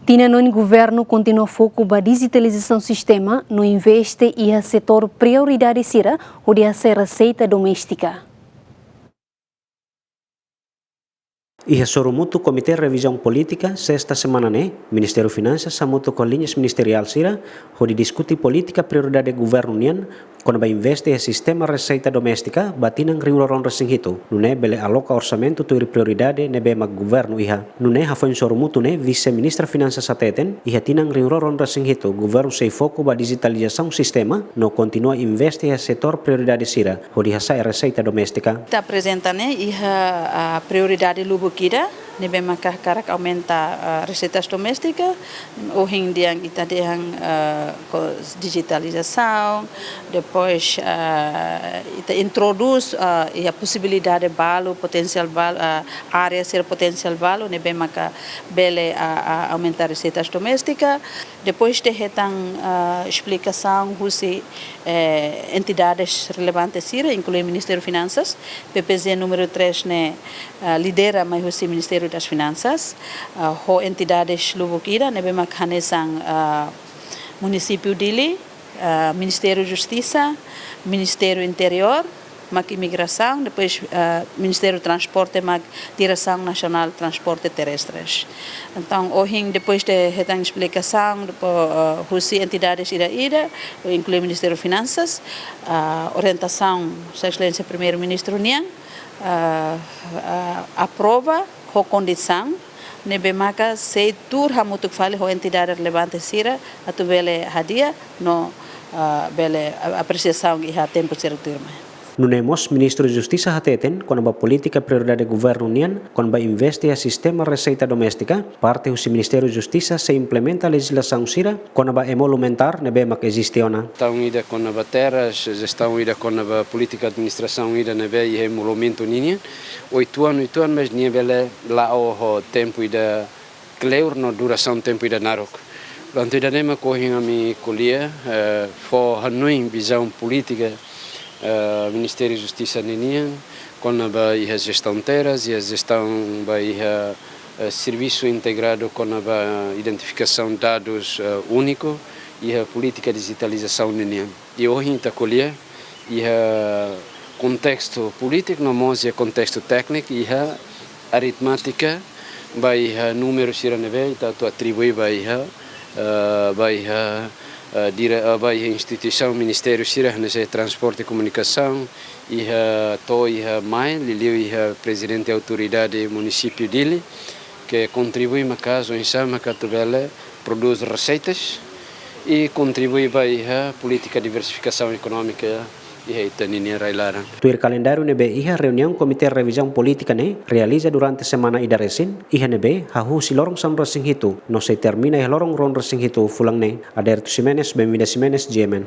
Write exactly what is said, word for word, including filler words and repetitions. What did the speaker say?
Tinan oin governu kontinua foku ba dijitalizasaun sistema no investe iha setór prioridade sira hodi hasa'e reseita doméstika. Iha sorumutu Komité Revizaun Polítika, sesta semana ne'e, Ministériu Finansas hamutuk ho liñas ministeriál sira hodi diskute polítika prioridade governu nian kona-ba investe iha sistema reseita doméstika ba tinan rihun rua ruanulu resin hitu, nune'e bele aloka orsamentu tuir prioridade ne'ebé mak governu iha. Nune'e hafoin sorumutu ne'e Vise-Ministra Finansas hateten, iha tinan rihun rua ruanulu resin hitu, governu sei foku ba dijitalizasaun sistema no kontinua investe iha setór prioridade sira hodi hasa'e reseita doméstika. Ita aprezenta ne'e iha, ah, prioridade lubuk ida ne'ebé maka hakarak aumenta, ah, reseitas doméstika. Ohin dehan ita dehan, ah, ko-, dijitalizasaun, depois, ah, ita introdús, ah, iha posibilidade balu, potensiál balu, ah, área sira potensiál balu ne'ebé maka bele, ah, ah, aumenta reseitas doméstika. Depois de hetan, ah, esplikasaun husi, eh, entidades relevantes sira, inklui Ministériu Finansas, P P Z númeru três ne'e, ah, lidera mai husi Ministériu das Finansas, ah, ho entidades lubuk ida ne'ebé mak hanesan, ah, Munisípiu Dili, ah, Ministériu Justisa, Ministériu Interiór, mak Imigrasaun, depois, ah, Ministériu Transporte, mak Diresaun Nasionál Transporte Terrestres. Entaun, ohin, depois de hetan esplikasaun, depois, ah, husi entidades ida-ida, inklui Ministériu Finansas, ah, orientasaun Sua Exelénsia Primeiru-Ministru nian, ah, ah, aprova ho kondisaun ne'ebé maka sei tuur hamutuk fali ho entidade relevante sira atu bele hadi'a no, ah, bele a-, apresiasaun iha tempu sira tuirmai. Nune'e mós Ministru Justisa hateten, kona-ba polítika prioridade governu nian kona-ba investe iha sistema reseita doméstika, parte husi Ministériu Justisa sei implementa lejizlasaun sira kona-ba emolumentár ne'ebé mak eziste ona. Jestaun ida kona-ba terras, jestaun ida kona-ba polítika administrasaun ida ne'ebé iha emolumentu ninian. Oituan, oituan, mas nia bele la'o ho tempu ida kleur no durasaun tempu ida naruk. Portantu, ida-ne'e mak ohin ami ko'alia, eh, fó hanoin vizaun polítika, eh, Ministériu Justisa ninian, kona-ba iha jestaun terras, iha jestaun ba iha, eh, servisu integradu kona-ba identifikasaun dadus, eh, úniku, iha polítika dijitalizasaun ninian. I ohin ita ko'alia iha kontestu polítiku, no mós iha kontestu tékniku, iha aritmétika, ba iha númeru sira ne'ebé ita atu atribui ba iha, eh, ba iha, eh, dire-, eh, ba iha instituisaun ministériu sira, hanesan Transporte e Komunikasaun, iha to'o iha mai, liuliu iha Prezidente Autoridade Munisípiu Dili, ke kontribui maka'as oinsá maka atu bele prodús reseitas i kontribui ba iha polítika diversifikasaun ekonómika iha ita-nia rai-laran. Tuir kalendáriu ne'ebé iha, reuniaun Komité Revizaun Polítika ne'e realiza durante semana ida resin, iha ne'ebé hahú husi loron sanulu resin hitu, no sei termina iha loron ruanulu resin hitu fulan ne'e. Aderito Ximenes, Benvinda Ximenes, G M N.